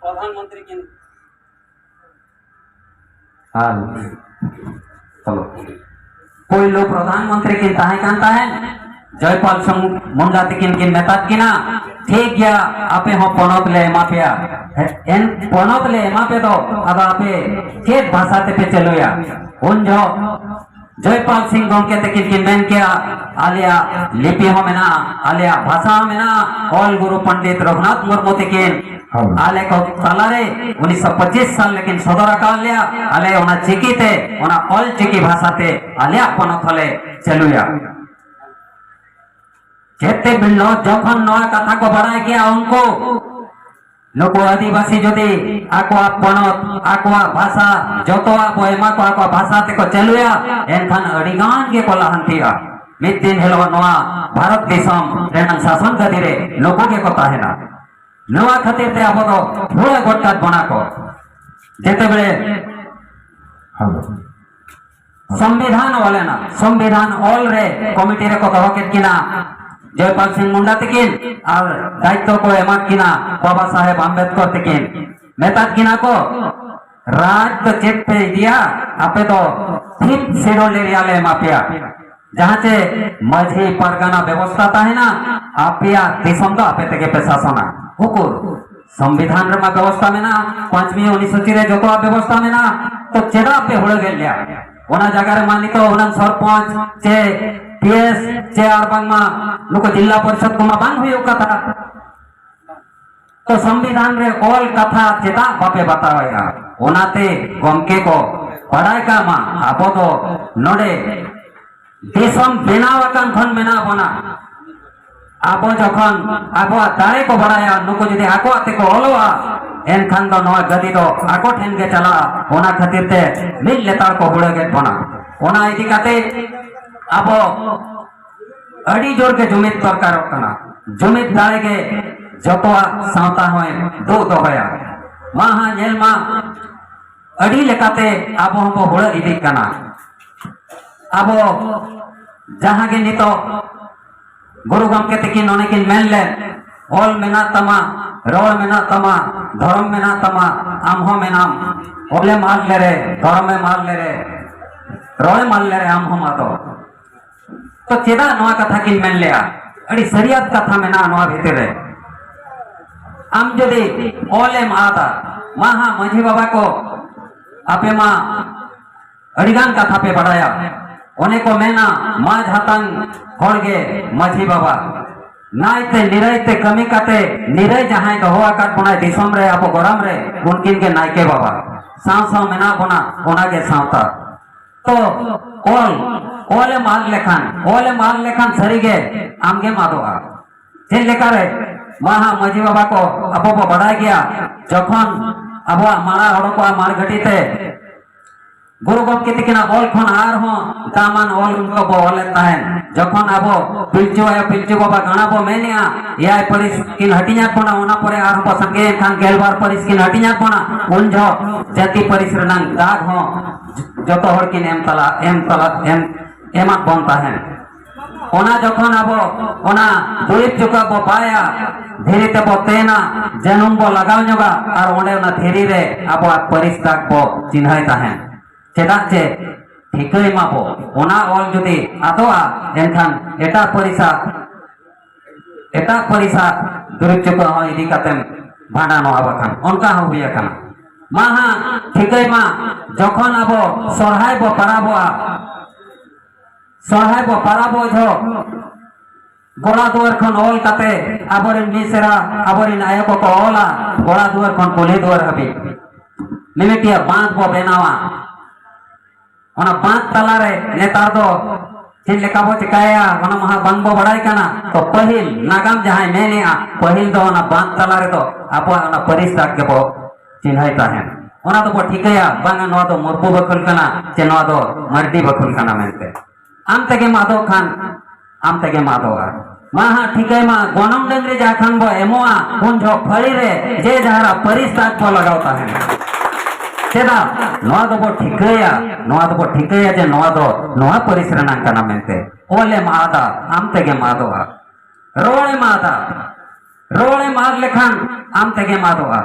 ᱯᱨᱚᱫᱷᱟᱱ ᱢᱚᱱᱛᱨᱤ ᱠᱤᱱ ᱟᱨ ᱪᱚᱞᱚ, ᱯᱳᱭᱞᱳ ᱯᱨᱚᱫᱷᱟᱱ ᱢᱚᱱᱛᱨᱤ ᱠᱤᱱ ᱛᱟᱦᱮᱸ ᱠᱟᱱ ᱛᱟᱦᱮᱸᱫ, ᱡᱚᱭᱯᱟᱞ ᱥᱤᱝ ᱢᱩᱱᱰᱟ ᱛᱤᱠᱤᱱ ᱠᱤᱱ ᱢᱮᱛᱟᱫ ᱠᱤᱱᱟ, "ᱴᱷᱤᱠ ᱜᱮᱭᱟ, ᱟᱯᱮ ᱦᱚᱸ ᱯᱚᱱᱚᱛ ᱞᱮ ᱮᱢᱟ ᱯᱮᱭᱟ, ᱮᱱ ᱯᱚᱱᱚᱛ ᱞᱮ ᱮᱢᱟ ᱯᱮ ᱫᱚ, ᱟᱫᱚ ᱟᱯᱮ ᱪᱮᱫ ᱵᱷᱟᱥᱟ ᱛᱮᱯᱮ ᱪᱟᱹᱞᱩᱭᱟ?" ᱩᱱ ᱡᱚᱦᱚᱜ ᱡᱚᱭᱯᱟᱞ ᱥᱤᱝ ᱜᱚᱢᱠᱮ ᱛᱟᱹᱠᱤᱱ ᱠᱤᱱ ᱢᱮᱱ ᱠᱮᱜᱼᱟ, "ᱟᱞᱮᱭᱟᱜ ᱞᱤᱯᱤ ᱦᱚᱸ ᱢᱮᱱᱟᱜᱼᱟ, ᱟᱞᱮᱭᱟᱜ ᱵᱷᱟᱥᱟ ᱦᱚᱸ ᱢᱮᱱᱟᱜᱼᱟ, ᱚᱞ ᱜᱩᱨᱩ ᱯᱚᱱᱰᱤᱛ ᱨᱚᱜᱷᱩᱱᱟᱛᱷ ᱢᱩᱨᱢᱩ ᱛᱟᱹᱠᱤᱱ ᱦᱳᱭ᱾ ᱟᱞᱮ ᱠᱚ ᱛᱟᱞᱟᱨᱮ ᱩᱱᱤᱥᱥᱚ ᱯᱚᱸᱪᱤᱥ ᱥᱟᱞ ᱨᱮᱠᱤᱱ ᱥᱚᱫᱚᱨ ᱟᱠᱟᱫ ᱞᱮᱭᱟ, ᱟᱞᱮ ᱚᱱᱟ ᱪᱤᱠᱤ ᱛᱮ, ᱚᱱᱟ ᱚᱞ ᱪᱤᱠᱤ ᱵᱷᱟᱥᱟ ᱛᱮ ᱟᱞᱮᱭᱟᱜ ᱯᱚᱱᱚᱛ ᱦᱚᱸᱞᱮ ᱪᱟᱹᱞᱩᱭᱟ᱾" ᱡᱮᱛᱮ ᱵᱤᱞᱚ ᱡᱚᱠᱷᱚᱱ ᱱᱚᱣᱟ ᱠᱟᱛᱷᱟ ᱠᱚ ᱵᱟᱲᱟᱭ ᱠᱮᱜᱼᱟ ᱩᱱᱠᱩ, ᱱᱩᱠᱩ ᱟᱹᱫᱤᱵᱟᱹᱥᱤ ᱡᱩᱫᱤ ᱟᱠᱚᱣᱟᱜ ᱯᱚᱱᱚᱛ, ᱟᱠᱚᱣᱟᱜ ᱵᱷᱟᱥᱟ, ᱡᱚᱛᱚᱣᱟᱜ ᱠᱚ ᱮᱢᱟ ᱠᱚᱣᱟ, ᱟᱠᱚᱣᱟᱜ ᱵᱷᱟᱥᱟ ᱛᱮᱠᱚ ᱪᱟᱹᱞᱩᱭᱟ, ᱮᱱᱠᱷᱟᱱ ᱟᱹᱰᱤ ᱜᱟᱱ ᱜᱮᱠᱚ ᱞᱟᱦᱟᱱᱛᱤᱜᱼᱟ᱾ ᱢᱤᱫ ᱫᱤᱱ ᱦᱤᱞᱳᱜ ᱱᱚᱣᱟ ᱵᱷᱟᱨᱚᱛ ᱫᱤᱥᱚᱢ ᱨᱮᱱᱟᱜ ᱥᱟᱥᱚᱱ ᱜᱟᱹᱫᱤ ᱨᱮ ᱱᱩᱠᱩ ᱜᱮᱠᱚ ᱛᱟᱦᱮᱱᱟ᱾ ᱱᱚᱣᱟ ᱠᱷᱟᱹᱛᱤᱨ ᱛᱮ ᱟᱵᱚ ᱫᱚ ᱦᱩᱲᱟᱹ ᱜᱚᱴ ᱠᱟᱫ ᱵᱚᱱᱟ ᱠᱚ᱾ ᱡᱮᱛᱮᱵᱮᱲᱮ ᱦᱮᱞᱳ᱾ ᱥᱚᱝᱵᱤᱫᱷᱟᱱ ᱚᱞ ᱮᱱᱟ, ᱥᱚᱝᱵᱤᱫᱷᱟᱱ ᱚᱞ ᱨᱮ ᱠᱚᱢᱤᱴᱤ ᱨᱮᱠᱚ ᱫᱚᱦᱚ ᱠᱮᱫ ᱠᱤᱱᱟ ᱡᱚᱭᱯᱟᱞ ᱥᱤᱝ ᱢᱩᱱᱰᱟ ᱛᱤᱠᱤᱱ, ᱟᱨ ᱫᱟᱭᱤᱛᱛᱚ ᱠᱚ ᱮᱢᱟᱫ ᱠᱤᱱᱟ ᱵᱟᱵᱟ ᱥᱟᱦᱮᱵᱽ ᱟᱢᱵᱮᱫᱠᱚᱨ ᱛᱤᱠᱤᱱ᱾ ᱢᱮᱛᱟᱫ ᱠᱤᱱᱟ ᱠᱚ, "ᱨᱟᱡᱽ ᱫᱚ ᱪᱮᱫ ᱯᱮ ᱤᱫᱤᱭᱟ, ᱟᱯᱮ ᱫᱚ ᱯᱷᱤᱯᱛᱷ ᱥᱤᱰᱩᱞ ᱮᱨᱤᱭᱟ ᱞᱮ ᱮᱢᱟ ᱯᱮᱭᱟ, ᱡᱟᱦᱟᱸ ᱪᱮ ᱢᱟᱹᱡᱷᱤ ᱯᱟᱨᱜᱟᱱᱟ ᱵᱮᱵᱚᱥᱛᱷᱟ ᱛᱟᱦᱮᱱᱟ, ᱟᱯᱮᱭᱟᱜ ᱫᱤᱥᱚᱢ ᱫᱚ ᱟᱯᱮ ᱛᱮᱜᱮ ᱯᱮ ᱥᱟᱥᱚᱱᱟ᱾" ᱩᱠᱩᱨ, ᱥᱚᱝᱵᱤᱫᱷᱟᱱ ᱨᱮᱢᱟ ᱵᱮᱵᱚᱥᱛᱷᱟ ᱢᱮᱱᱟᱜᱼᱟ, ᱯᱟᱸᱪ ᱢᱤ ᱚᱱᱩᱥᱩᱪᱤ ᱨᱮ ᱡᱚᱛᱚᱣᱟᱜ ᱵᱮᱵᱚᱥᱛᱷᱟ ᱢᱮᱱᱟᱜᱼᱟ, ᱛᱚ ᱪᱮᱫᱟᱜ ᱯᱮ ᱦᱩᱲᱟᱹᱜᱮᱫ ᱞᱮᱭᱟ? ᱚᱱᱟ ᱡᱟᱭᱜᱟ ᱨᱮᱢᱟ ᱱᱤᱛᱚᱜ ᱚᱱᱟ ᱥᱚᱨᱯᱚᱧᱪ ᱪᱮ ᱯᱤ ᱮᱥ ᱪᱮ ᱟᱨ ᱵᱟᱝᱢᱟ ᱱᱩᱠᱩ ᱡᱤᱞᱟ ᱯᱚᱨᱤᱥᱚᱫ ᱠᱚᱢᱟ ᱵᱟᱝ ᱦᱩᱭᱩᱜ ᱠᱟᱱᱟ᱾ ᱛᱚ ᱥᱚᱝᱵᱤᱫᱷᱟᱱ ᱨᱮ ᱚᱞ ᱠᱟᱛᱷᱟ ᱪᱮᱫᱟᱜ ᱵᱟᱯᱮ ᱵᱟᱛᱟᱣᱮᱫᱼᱟ? ᱚᱱᱟᱛᱮ ᱜᱚᱢᱠᱮ ᱠᱚ ᱵᱟᱲᱟᱭ ᱠᱟᱜ ᱢᱟ, ᱟᱵᱚ ᱫᱚ ᱱᱚᱰᱮ ᱫᱤᱥᱚᱢ ᱵᱮᱱᱟᱣ ᱟᱠᱟᱱ ᱠᱷᱚᱱ ᱢᱮᱱᱟᱜ ᱵᱚᱱᱟ᱾ ᱟᱵᱚ ᱡᱚᱠᱷᱚᱱ ᱟᱵᱚᱣᱟᱜ ᱫᱟᱲᱮ ᱠᱚ ᱵᱟᱲᱟᱭᱟ, ᱱᱩᱠᱩ ᱡᱩᱫᱤ ᱟᱠᱚᱣᱟᱜ ᱛᱮᱠᱚ ᱚᱞᱚᱜᱼᱟ, ᱮᱱᱠᱷᱟᱱ ᱫᱚ ᱱᱚᱣᱟ ᱜᱟᱹᱫᱤ ᱫᱚ ᱟᱠᱚ ᱴᱷᱮᱱ ᱜᱮ ᱪᱟᱞᱟᱜᱼᱟ᱾ ᱚᱱᱟ ᱠᱷᱟᱹᱛᱤᱨ ᱛᱮ ᱢᱤᱫ ᱞᱮᱛᱟᱲ ᱠᱚ ᱦᱩᱲᱟᱹᱜᱮᱫ ᱵᱚᱱᱟ᱾ ᱚᱱᱟ ᱤᱫᱤ ᱠᱟᱛᱮ ᱟᱵᱚ ᱟᱹᱰᱤ ᱡᱳᱨ ᱜᱮ ᱡᱩᱢᱤᱫ ᱫᱚᱨᱠᱟᱨᱚᱜ ᱠᱟᱱᱟ᱾ ᱡᱩᱢᱤᱫ ᱫᱟᱲᱮ ᱜᱮ ᱡᱚᱛᱚᱣᱟᱜ ᱥᱟᱶᱛᱟ ᱦᱚᱸᱭ ᱫᱩᱜ ᱫᱚᱦᱚᱭᱟ᱾ ᱢᱟ ᱦᱟᱸᱜ ᱧᱮᱞ ᱢᱟ, ᱟᱹᱰᱤ ᱞᱮᱠᱟᱛᱮ ᱟᱵᱚ ᱦᱚᱸᱵᱚ ᱦᱩᱲᱟᱹ ᱤᱫᱤᱜ ᱠᱟᱱᱟ᱾ ᱟᱵᱚ ᱡᱟᱦᱟᱸ ᱜᱮ ᱱᱤᱛᱚᱜ ᱜᱩᱨᱩ ᱜᱚᱢᱠᱮ ᱛᱟᱹᱠᱤᱱ ᱱᱚᱰᱮ ᱠᱤᱱ ᱢᱮᱱ ᱞᱮᱫ, ᱚᱞ ᱢᱮᱱᱟᱜ ᱛᱟᱢᱟ, ᱨᱚᱲ ᱢᱮᱱᱟᱜ ᱛᱟᱢᱟ, ᱫᱷᱚᱨᱚᱢ ᱢᱮᱱᱟᱜ ᱛᱟᱢᱟ, ᱟᱢ ᱦᱚᱸ ᱢᱮᱱᱟᱢ᱾ ᱚᱞᱮᱢ ᱟᱫ ᱞᱮᱨᱮ, ᱫᱷᱚᱨᱚᱢᱮᱢ ᱟᱫ ᱞᱮᱨᱮ, ᱨᱚᱲᱮᱢ ᱟᱫ ᱞᱮᱨᱮ, ᱟᱢ ᱦᱚᱸᱢ ᱟᱫᱚᱜ᱾ ᱛᱚ ᱪᱮᱫᱟᱜ ᱱᱚᱣᱟ ᱠᱟᱛᱷᱟ ᱠᱤᱱ ᱢᱮᱱ ᱞᱮᱜᱼᱟ? ᱟᱹᱰᱤ ᱥᱟᱹᱨᱤᱭᱟᱛ ᱠᱟᱛᱷᱟ ᱢᱮᱱᱟᱜᱼᱟ ᱱᱚᱣᱟ ᱵᱷᱤᱛᱤᱨ ᱨᱮ᱾ ᱟᱢ ᱡᱩᱫᱤ ᱚᱞᱮᱢ ᱟᱫᱟ, ᱢᱟ ᱦᱟᱸᱜ ᱢᱟᱹᱡᱷᱤ ᱵᱟᱵᱟ ᱠᱚ, ᱟᱯᱮ ᱢᱟ ᱟᱹᱰᱤᱜᱟᱱ ᱠᱟᱛᱷᱟ ᱯᱮ ᱵᱟᱲᱟᱭᱟ᱾ ᱚᱱᱮ ᱠᱚ ᱢᱮᱱᱟ, ᱢᱟᱹᱡᱷ ᱦᱟᱛᱟᱝ ᱦᱚᱲ ᱜᱮ ᱢᱟᱹᱡᱷᱤ ᱵᱟᱵᱟ᱾ ᱱᱟᱭᱛᱮ ᱱᱤᱨᱟᱹᱭ ᱛᱮ ᱠᱟᱹᱢᱤ ᱠᱟᱛᱮ, ᱱᱤᱨᱟᱹᱭ ᱡᱟᱦᱟᱸᱭ ᱫᱚᱦᱚ ᱟᱠᱟᱫ ᱵᱚᱱᱟᱭ ᱫᱤᱥᱚᱢ ᱨᱮ ᱟᱵᱚ ᱜᱚᱲᱟᱢ ᱨᱮ, ᱩᱱᱠᱤᱱ ᱜᱮ ᱱᱟᱭᱠᱮ ᱵᱟᱵᱟ᱾ ᱥᱟᱶ ᱥᱟᱶ ᱢᱮᱱᱟᱜ ᱵᱚᱱᱟ, ᱚᱱᱟ ᱜᱮ ᱥᱟᱶᱛᱟ᱾ ᱛᱚ ᱚᱞ, ᱚᱞᱮᱢ ᱟᱫ ᱞᱮᱠᱷᱟᱱ, ᱚᱞᱮᱢ ᱟᱫ ᱞᱮᱠᱷᱟᱱ ᱥᱟᱹᱨᱤᱜᱮ ᱟᱢᱜᱮᱢ ᱟᱫᱚᱜᱼᱟ᱾ ᱪᱮᱫ ᱞᱮᱠᱟᱨᱮ? ᱢᱟ ᱦᱟᱸᱜ ᱢᱟᱹᱡᱷᱤ ᱵᱟᱵᱟ ᱠᱚ, ᱟᱵᱚ ᱵᱚ ᱵᱟᱰᱟᱭ ᱜᱮᱭᱟ, ᱡᱚᱠᱷᱚᱱ ᱟᱵᱚᱣᱟᱜ ᱢᱟᱲᱟ ᱚᱰᱚᱠᱚᱜᱼᱟ ᱢᱟᱲ ᱜᱷᱟᱹᱴᱤ ᱛᱮ, ᱜᱩᱨᱩ ᱜᱚᱢᱠᱮ ᱛᱤᱠᱤᱱᱟᱜ ᱚᱞ ᱠᱷᱚᱱ ᱟᱨᱦᱚᱸ ᱫᱟᱢᱟᱱ ᱚᱞ ᱩᱱᱠᱩ ᱵᱚ ᱚᱞᱮᱫ ᱛᱟᱦᱮᱸᱱ᱾ ᱡᱚᱠᱷᱚᱱ ᱟᱵᱚ ᱯᱤᱞᱪᱩ ᱟᱭᱳ ᱯᱤᱞᱪᱩ ᱵᱟᱵᱟ ᱜᱟᱬᱟ ᱵᱚ ᱢᱮᱱᱮᱜᱼᱟ, ᱮᱭᱟᱭ ᱯᱟᱹᱨᱤᱥ ᱠᱤᱱ ᱦᱟᱹᱴᱤᱧᱟᱫ ᱵᱚᱱᱟ, ᱚᱱᱟ ᱯᱚᱨᱮ ᱟᱨᱦᱚᱸ ᱵᱚ ᱥᱟᱸᱜᱮᱭᱮᱱ ᱠᱷᱟᱱ ᱜᱮᱞᱵᱟᱨ ᱯᱟᱹᱨᱤᱥ ᱠᱤᱱ ᱦᱟᱹᱴᱤᱧᱟᱫ ᱵᱚᱱᱟ, ᱩᱱ ᱡᱚᱦᱚᱜ ᱡᱟᱹᱛᱤ ᱯᱟᱹᱨᱤᱥ ᱨᱮᱱᱟᱝ ᱫᱟᱜ ᱦᱚᱸ ᱡᱚᱛᱚ ᱦᱚᱲ ᱠᱤᱱ ᱮᱢ ᱛᱟᱞᱟ, ᱮᱢ ᱛᱟᱞᱟ, ᱮᱢ, ᱮᱢᱟᱫ ᱵᱚᱱ ᱛᱟᱦᱮᱸᱱ᱾ ᱚᱱᱟ ᱡᱚᱠᱷᱚᱱ ᱟᱵᱚ ᱚᱱᱟ ᱫᱩᱨᱤᱵ ᱪᱩᱠᱟᱹᱜ ᱵᱚ ᱵᱟᱭᱟ, ᱫᱷᱤᱨᱤ ᱛᱮᱵᱚ ᱛᱮᱱᱟ, ᱡᱟᱹᱱᱩᱢ ᱵᱚ ᱞᱟᱜᱟᱣ ᱧᱚᱜᱟ, ᱟᱨ ᱚᱸᱰᱮ ᱚᱱᱟ ᱫᱷᱤᱨᱤ ᱨᱮ ᱟᱵᱚᱣᱟᱜ ᱯᱟᱹᱨᱤᱥ ᱛᱟᱠ ᱵᱚ ᱪᱤᱱᱦᱟᱹᱭ ᱛᱟᱦᱮᱸᱱ᱾ ᱪᱮᱫᱟᱜ ᱪᱮ ᱴᱷᱤᱠᱟᱹᱭ ᱢᱟᱵᱚ, ᱚᱱᱟ ᱚᱞ ᱡᱩᱫᱤ ᱟᱫᱚᱜᱼᱟ, ᱮᱱᱠᱷᱟᱱ ᱮᱴᱟᱜ ᱯᱟᱹᱨᱤᱥᱟᱜ, ᱮᱴᱟᱜ ᱯᱟᱹᱨᱤᱥᱟᱜ ᱫᱩᱨᱤᱵ ᱪᱩᱠᱟᱹᱜ ᱦᱚᱸ ᱤᱫᱤ ᱠᱟᱛᱮᱢ ᱵᱷᱟᱸᱰᱟᱱᱚᱜᱼᱟ, ᱵᱟᱠᱷᱟᱱ ᱚᱱᱠᱟ ᱦᱚᱸ ᱦᱩᱭ ᱟᱠᱟᱱᱟ᱾ ᱢᱟ ᱦᱟᱸᱜ ᱴᱷᱤᱠᱟᱹᱭ ᱢᱟ, ᱡᱚᱠᱷᱚᱱ ᱟᱵᱚ ᱥᱚᱨᱦᱟᱭ ᱵᱚ ᱯᱟᱨᱟᱵᱚᱜᱼᱟ, ᱥᱚᱨᱦᱟᱭ ᱵᱚ ᱯᱟᱨᱟᱵᱚᱜ ᱡᱚᱦᱚᱜ, ᱜᱚᱲᱟ ᱫᱩᱣᱟᱹᱨ ᱠᱷᱚᱱ ᱚᱞ ᱠᱟᱛᱮ ᱟᱵᱚᱨᱮᱱ ᱢᱤᱥᱮᱨᱟ, ᱟᱵᱚᱨᱮᱱ ᱟᱭᱳ ᱠᱚᱠᱚ ᱚᱞᱟ, ᱜᱚᱲᱟ ᱫᱩᱣᱟᱹᱨ ᱠᱷᱚᱱ ᱠᱩᱞᱦᱤ ᱫᱩᱣᱟᱹᱨ ᱦᱟᱹᱵᱤᱡ᱾ ᱢᱤᱢᱤᱫᱴᱤᱡ ᱵᱟᱸᱫ ᱵᱚ ᱵᱮᱱᱟᱣᱟ᱾ ᱚᱱᱟ ᱵᱟᱸᱫ ᱛᱟᱞᱟᱨᱮ ᱱᱮᱛᱟᱨ ᱫᱚ ᱪᱮᱫ ᱞᱮᱠᱟ ᱵᱚ ᱪᱮᱠᱟᱭᱟ, ᱚᱱᱟ ᱢᱟ ᱦᱟᱸᱜ ᱵᱟᱝ ᱵᱚ ᱵᱟᱲᱟᱭ ᱠᱟᱱᱟ᱾ ᱛᱚ ᱯᱟᱹᱦᱤᱞ ᱱᱟᱜᱟᱢ ᱡᱟᱦᱟᱸᱭ ᱢᱮᱱᱮᱜᱼᱟ, ᱯᱟᱹᱦᱤᱞ ᱫᱚ ᱚᱱᱟ ᱵᱟᱸᱫ ᱛᱟᱞᱟ ᱨᱮᱫᱚ ᱟᱵᱚᱣᱟᱜ ᱚᱱᱟ ᱯᱟᱹᱨᱤᱥ ᱛᱟᱠ ᱜᱮᱵᱚ ᱪᱤᱱᱦᱟᱹᱭ ᱛᱟᱦᱮᱸᱱ᱾ ᱚᱱᱟ ᱫᱚᱵᱚ ᱴᱷᱤᱠᱟᱹᱭᱟ, ᱵᱟᱝᱟ ᱱᱚᱣᱟ ᱫᱚ ᱢᱩᱨᱢᱩ ᱵᱟᱠᱷᱳᱞ ᱠᱟᱱᱟ, ᱪᱮ ᱱᱚᱣᱟ ᱫᱚ ᱢᱟᱹᱨᱰᱤ ᱵᱟᱠᱷᱳᱞ ᱠᱟᱱᱟ ᱢᱮᱱᱛᱮ᱾ ᱟᱢ ᱛᱮᱜᱮᱢ ᱟᱫᱚᱜ ᱠᱷᱟᱱ, ᱟᱢ ᱛᱮᱜᱮᱢ ᱟᱫᱚᱜᱼᱟ᱾ ᱢᱟ ᱦᱟᱸᱜ ᱴᱷᱤᱠᱟᱹᱭ ᱢᱟ, ᱜᱚᱱᱚᱝ ᱰᱟᱹᱝᱨᱤ ᱡᱟᱦᱟᱸ ᱠᱷᱟᱱ ᱵᱚ ᱮᱢᱚᱜᱼᱟ, ᱩᱱ ᱡᱚᱦᱚᱜ ᱯᱷᱟᱹᱲᱤ ᱨᱮ ᱡᱮ ᱡᱟᱦᱟᱨᱟᱜ ᱯᱟᱹᱨᱤᱥ ᱛᱟᱠ ᱵᱚ ᱞᱟᱜᱟᱣ ᱛᱟᱦᱮᱸᱱᱟ᱾ ᱪᱮᱫᱟᱜ? ᱱᱚᱣᱟ ᱫᱚᱵᱚ ᱴᱷᱤᱠᱟᱹᱭᱟ, ᱱᱚᱣᱟ ᱫᱚᱵᱚ ᱴᱷᱤᱠᱟᱹᱭᱟ ᱡᱮ ᱱᱚᱣᱟ ᱫᱚ ᱱᱚᱣᱟ ᱯᱟᱹᱨᱤᱥ ᱨᱮᱱᱟᱜ ᱠᱟᱱᱟ ᱢᱮᱱᱛᱮ᱾ ᱚᱞᱮᱢ ᱟᱫᱟ, ᱟᱢ ᱛᱮᱜᱮᱢ ᱟᱫᱚᱜᱼᱟ᱾ ᱨᱚᱲᱮᱢ ᱟᱫᱟ, ᱨᱚᱲᱮᱢ ᱟᱫ ᱞᱮᱠᱷᱟᱱ ᱟᱢ ᱛᱮᱜᱮᱢ ᱟᱫᱚᱜᱼᱟ᱾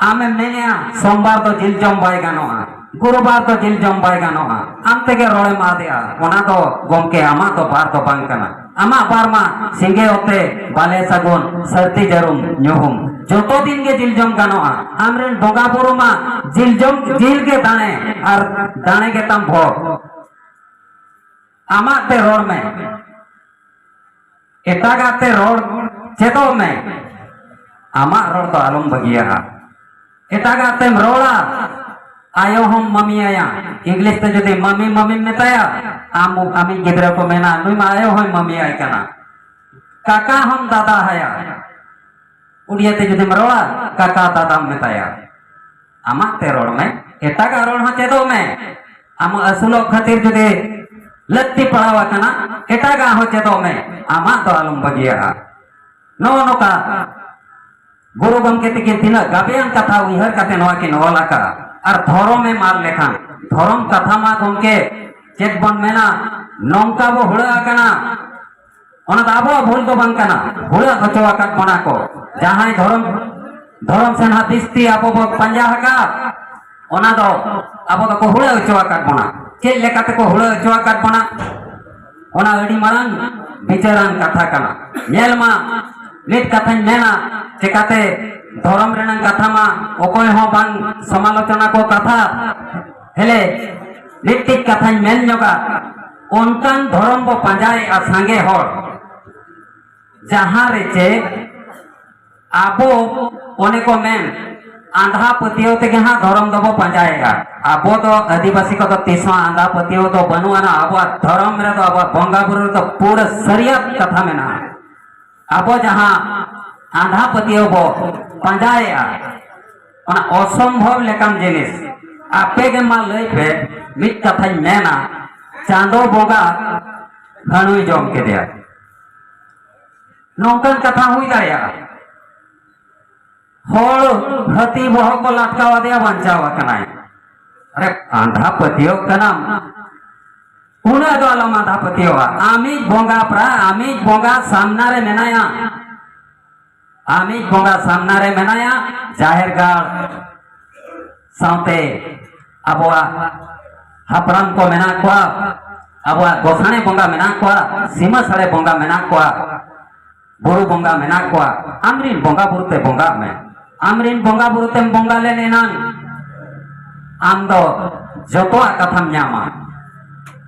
ᱟᱢᱮᱢ ᱢᱮᱱᱮᱜᱼᱟ, "ᱥᱳᱢᱵᱟᱨ ᱫᱚ ᱡᱤᱞ ᱡᱚᱢ ᱵᱟᱭ ᱜᱟᱱᱚᱜᱼᱟ, ᱜᱩᱨᱩᱵᱟᱨ ᱫᱚ ᱡᱤᱞ ᱡᱚᱢ ᱵᱟᱭ ᱜᱟᱱᱚᱜᱼᱟ", ᱟᱢ ᱛᱮᱜᱮ ᱨᱚᱲᱮᱢ ᱟᱫᱮᱜᱼᱟ᱾ ᱚᱱᱟ ᱫᱚ ᱜᱚᱢᱠᱮ, ᱟᱢᱟᱜ ᱫᱚ ᱵᱟᱨ ᱫᱚ ᱵᱟᱝ ᱠᱟᱱᱟ᱾ ᱟᱢᱟᱜ ᱵᱟᱨ ᱢᱟ ᱥᱤᱸᱜᱮ ᱚᱛᱮ, ᱵᱟᱞᱮ ᱥᱟᱹᱜᱩᱱ, ᱥᱟᱹᱨᱫᱤ ᱡᱟᱹᱨᱩᱢ ᱧᱩᱦᱩᱢ, ᱡᱚᱛᱚ ᱫᱤᱱ ᱜᱮ ᱡᱤᱞ ᱡᱚᱢ ᱜᱟᱱᱚᱜᱼᱟ᱾ ᱟᱢᱨᱮᱱ ᱵᱚᱸᱜᱟ ᱵᱩᱨᱩ ᱢᱟ ᱡᱤᱞ ᱡᱚᱢ, ᱡᱤᱞ ᱜᱮ ᱫᱟᱲᱮ, ᱟᱨ ᱫᱟᱲᱮ ᱜᱮᱛᱟᱢ ᱵᱷᱳᱜᱽ᱾ ᱟᱢᱟᱜ ᱛᱮ ᱨᱚᱲ ᱢᱮ, ᱮᱴᱟᱜᱟᱜ ᱛᱮ ᱨᱚᱲ ᱪᱮᱫᱚᱜ ᱢᱮ, ᱟᱢᱟᱜ ᱨᱚᱲ ᱫᱚ ᱟᱞᱚᱢ ᱵᱟᱹᱜᱤᱭᱟᱜᱼᱟ᱾ ᱮᱴᱟᱜᱟᱜ ᱛᱮᱢ ᱨᱚᱲᱟ, ᱟᱭᱳ ᱦᱚᱸᱢ ᱢᱟᱢᱤ ᱟᱭᱟ᱾ ᱤᱝᱞᱤᱥ ᱛᱮ ᱡᱩᱫᱤ ᱢᱟᱢᱤ ᱢᱟᱢᱤᱢ ᱢᱮᱛᱟᱭᱟ, ᱟᱢ, ᱟᱢᱤᱡ ᱜᱤᱫᱽᱨᱟᱹ ᱠᱚ ᱢᱮᱱᱟ, "ᱱᱩᱭ ᱢᱟ ᱟᱭᱳ ᱦᱚᱸᱭ ᱢᱟᱢᱤ ᱟᱭ ᱠᱟᱱᱟ", ᱠᱟᱠᱟ ᱦᱚᱸᱢ ᱫᱟᱫᱟ ᱟᱭᱟ᱾ ᱩᱲᱤᱭᱟ ᱛᱮ ᱡᱩᱫᱤᱢ ᱨᱚᱲᱟ, ᱠᱟᱠᱟ ᱫᱟᱫᱟᱢ ᱢᱮᱛᱟᱭᱟ᱾ ᱟᱢᱟᱜ ᱛᱮ ᱨᱚᱲ ᱢᱮ, ᱮᱴᱟᱜᱟᱜ ᱨᱚᱲ ᱦᱚᱸ ᱪᱮᱫᱚᱜ ᱢᱮ᱾ ᱟᱢ ᱟᱹᱥᱩᱞᱚᱜ ᱠᱷᱟᱹᱛᱤᱨ ᱡᱩᱫᱤ ᱞᱟᱹᱠᱛᱤ ᱯᱟᱲᱟᱣ ᱟᱠᱟᱱᱟ, ᱮᱴᱟᱜᱟᱜ ᱦᱚᱸ ᱪᱮᱫᱚᱜ ᱢᱮ, ᱟᱢᱟᱜ ᱫᱚ ᱟᱞᱚᱢ ᱵᱟᱹᱜᱤᱭᱟᱜᱼᱟ᱾ ᱱᱚᱜᱼᱚ ᱱᱚᱝᱠᱟ ᱜᱩᱨᱩ ᱜᱚᱢᱠᱮ ᱛᱤᱠᱤᱱ ᱛᱤᱱᱟᱹᱜ ᱜᱟᱵᱮᱭᱟᱱ ᱠᱟᱛᱷᱟ ᱩᱭᱦᱟᱹᱨ ᱠᱟᱛᱮ ᱱᱚᱣᱟ ᱠᱤᱱ ᱚᱞ ᱟᱠᱟᱫᱼᱟ᱾ ᱟᱨ ᱫᱷᱚᱨᱚᱢ ᱮᱢ ᱟᱫ ᱞᱮᱠᱷᱟᱱ, ᱫᱷᱚᱨᱚᱢ ᱠᱟᱛᱷᱟ ᱢᱟ ᱜᱚᱢᱠᱮ ᱪᱮᱫ ᱵᱚᱱ ᱢᱮᱱᱟ, ᱱᱚᱝᱠᱟ ᱵᱚ ᱦᱩᱲᱟᱹ ᱟᱠᱟᱱᱟ, ᱚᱱᱟ ᱫᱚ ᱟᱵᱚᱣᱟᱜ ᱵᱷᱩᱞ ᱫᱚ ᱵᱟᱝ ᱠᱟᱱᱟ, ᱦᱩᱲᱟᱹ ᱦᱚᱪᱚ ᱟᱠᱟᱫ ᱵᱚᱱᱟ ᱠᱚ᱾ ᱡᱟᱦᱟᱸᱭ ᱫᱷᱚᱨᱚᱢ, ᱫᱷᱚᱨᱚᱢ ᱥᱮᱱ ᱦᱟᱸᱜ ᱫᱤᱥᱛᱤ ᱟᱵᱚ ᱵᱚ ᱯᱟᱸᱡᱟ ᱟᱠᱟᱫ, ᱚᱱᱟ ᱫᱚ ᱟᱵᱚ ᱫᱚᱠᱚ ᱦᱩᱲᱟᱹ ᱦᱚᱪᱚ ᱟᱠᱟᱫ ᱵᱚᱱᱟ᱾ ᱪᱮᱫ ᱞᱮᱠᱟ ᱛᱮᱠᱚ ᱦᱩᱲᱟᱹ ᱦᱚᱪᱚ ᱟᱠᱟᱫ ᱵᱚᱱᱟ, ᱚᱱᱟ ᱟᱹᱰᱤ ᱢᱟᱨᱟᱝ ᱵᱤᱪᱟᱹᱨᱟᱱ ᱠᱟᱛᱷᱟ ᱠᱟᱱᱟ᱾ ᱧᱮᱞ ᱢᱟ, ᱢᱤᱫ ᱠᱟᱛᱷᱟᱧ ᱢᱮᱱᱟ, ᱪᱮᱠᱟᱛᱮ ᱫᱷᱚᱨᱚᱢ ᱨᱮᱱᱟᱜ ᱠᱟᱛᱷᱟ ᱢᱟ ᱚᱠᱚᱭ ᱦᱚᱸ ᱵᱟᱝ ᱥᱚᱢᱟᱞᱳᱪᱚᱱᱟ ᱠᱚ ᱠᱟᱛᱷᱟ, ᱦᱮᱞᱮ ᱢᱤᱫᱴᱤᱡ ᱠᱟᱛᱷᱟᱧ ᱢᱮᱱ ᱧᱚᱜᱟ, ᱚᱱᱠᱟᱱ ᱫᱷᱚᱨᱚᱢ ᱵᱚ ᱯᱟᱸᱡᱟᱭᱮᱫᱼᱟ ᱥᱟᱸᱜᱮ ᱦᱚᱲ, ᱡᱟᱦᱟᱸ ᱨᱮ ᱪᱮ ᱟᱵᱚ, ᱚᱱᱮ ᱠᱚ ᱢᱮᱱ, ᱟᱸᱫᱷᱟ ᱯᱟᱹᱛᱭᱟᱹᱣ ᱛᱮᱜᱮ ᱦᱟᱸᱜ ᱫᱷᱚᱨᱚᱢ ᱫᱚᱵᱚ ᱯᱟᱸᱡᱟᱭᱮᱫᱼᱟ᱾ ᱟᱵᱚ ᱫᱚ ᱟᱹᱫᱤᱵᱟᱹᱥᱤ ᱠᱚᱫᱚ ᱛᱤᱥ ᱦᱚᱸ ᱟᱸᱫᱷᱟ ᱯᱟᱹᱛᱭᱟᱹᱣ ᱫᱚ ᱵᱟᱹᱱᱩᱜ ᱟᱱᱟ᱾ ᱟᱵᱚᱣᱟᱜ ᱫᱷᱚᱨᱚᱢ ᱨᱮᱫᱚ, ᱟᱵᱚᱣᱟᱜ ᱵᱚᱸᱜᱟ ᱵᱩᱨᱩ ᱨᱮᱫᱚ ᱯᱩᱨᱟᱹ ᱥᱟᱹᱨᱤᱭᱟᱛ ᱠᱟᱛᱷᱟ ᱢᱮᱱᱟᱜᱼᱟ᱾ ᱟᱵᱚ ᱡᱟᱦᱟᱸ ᱟᱸᱫᱷᱟ ᱯᱟᱹᱛᱭᱟᱹᱣ ᱵᱚ ᱯᱟᱸᱡᱟᱭᱮᱫᱼᱟ, ᱚᱱᱟ ᱚᱥᱚᱢᱵᱷᱚᱵ ᱞᱮᱠᱟᱱ ᱡᱤᱱᱤᱥ᱾ ᱟᱯᱮ ᱜᱮ ᱢᱟ ᱞᱟᱹᱭ ᱯᱮ, ᱢᱤᱫ ᱠᱟᱛᱷᱟᱧ ᱢᱮᱱᱟ, ᱪᱟᱸᱫᱚ ᱵᱚᱸᱜᱟ ᱦᱟᱹᱬᱩᱭ ᱡᱚᱢ ᱠᱮᱫᱮᱭᱟ, ᱱᱚᱝᱠᱟᱱ ᱠᱟᱛᱷᱟ ᱦᱩᱭ ᱫᱟᱲᱮᱭᱟᱜᱼᱟ? ᱦᱚᱲ ᱦᱟᱹᱛᱤ ᱵᱚᱦᱚᱜ ᱠᱚ ᱞᱟᱴᱠᱟᱣ ᱟᱫᱮᱭᱟ, ᱵᱟᱧᱪᱟᱣ ᱟᱠᱟᱱᱟᱭ᱾ ᱟᱨᱮ, ᱟᱸᱫᱷᱟ ᱯᱟᱹᱛᱭᱟᱹᱣ ᱠᱟᱱᱟᱢ, ᱩᱱᱟᱹᱜ ᱫᱚ ᱟᱞᱚᱢ ᱟᱸᱫᱷᱟ ᱯᱟᱹᱛᱭᱟᱹᱣᱟ᱾ ᱟᱢᱤᱡ ᱵᱚᱸᱜᱟ ᱯᱨᱟ-, ᱟᱢᱤᱡ ᱵᱚᱸᱜᱟ ᱥᱟᱢᱱᱟ ᱨᱮ ᱢᱮᱱᱟᱭᱟ, ᱟᱢᱤᱡ ᱵᱚᱸᱜᱟ ᱥᱟᱢᱱᱟ ᱨᱮ ᱢᱮᱱᱟᱭᱟ, ᱡᱟᱦᱮᱨ ᱜᱟᱲ ᱥᱟᱶᱛᱮ ᱟᱵᱚᱣᱟᱜ ᱦᱟᱯᱲᱟᱢ ᱠᱚ ᱢᱮᱱᱟᱜ ᱠᱚᱣᱟ, ᱟᱵᱚᱣᱟᱜ ᱜᱚᱥᱟᱬᱮ ᱵᱚᱸᱜᱟ ᱢᱮᱱᱟᱜ ᱠᱚᱣᱟ, ᱥᱤᱢᱟᱹ ᱥᱟᱲᱮ ᱵᱚᱸᱜᱟ ᱢᱮᱱᱟᱜ ᱠᱚᱣᱟ, ᱵᱩᱨᱩ ᱵᱚᱸᱜᱟ ᱢᱮᱱᱟᱜ ᱠᱚᱣᱟ᱾ ᱟᱢᱨᱤᱱ ᱵᱚᱸᱜᱟ ᱵᱩᱨᱩ ᱛᱮ ᱵᱚᱸᱜᱟᱜ ᱢᱮ᱾ ᱟᱢᱨᱤᱱ ᱵᱚᱸᱜᱟ ᱵᱩᱨᱩ ᱛᱮᱢ ᱵᱚᱸᱜᱟ ᱞᱮᱱ ᱮᱱᱟᱝ ᱟᱢ ᱫᱚ ᱡᱚᱛᱚᱣᱟᱜ ᱠᱟᱛᱷᱟᱢ ᱧᱟᱢᱟ᱾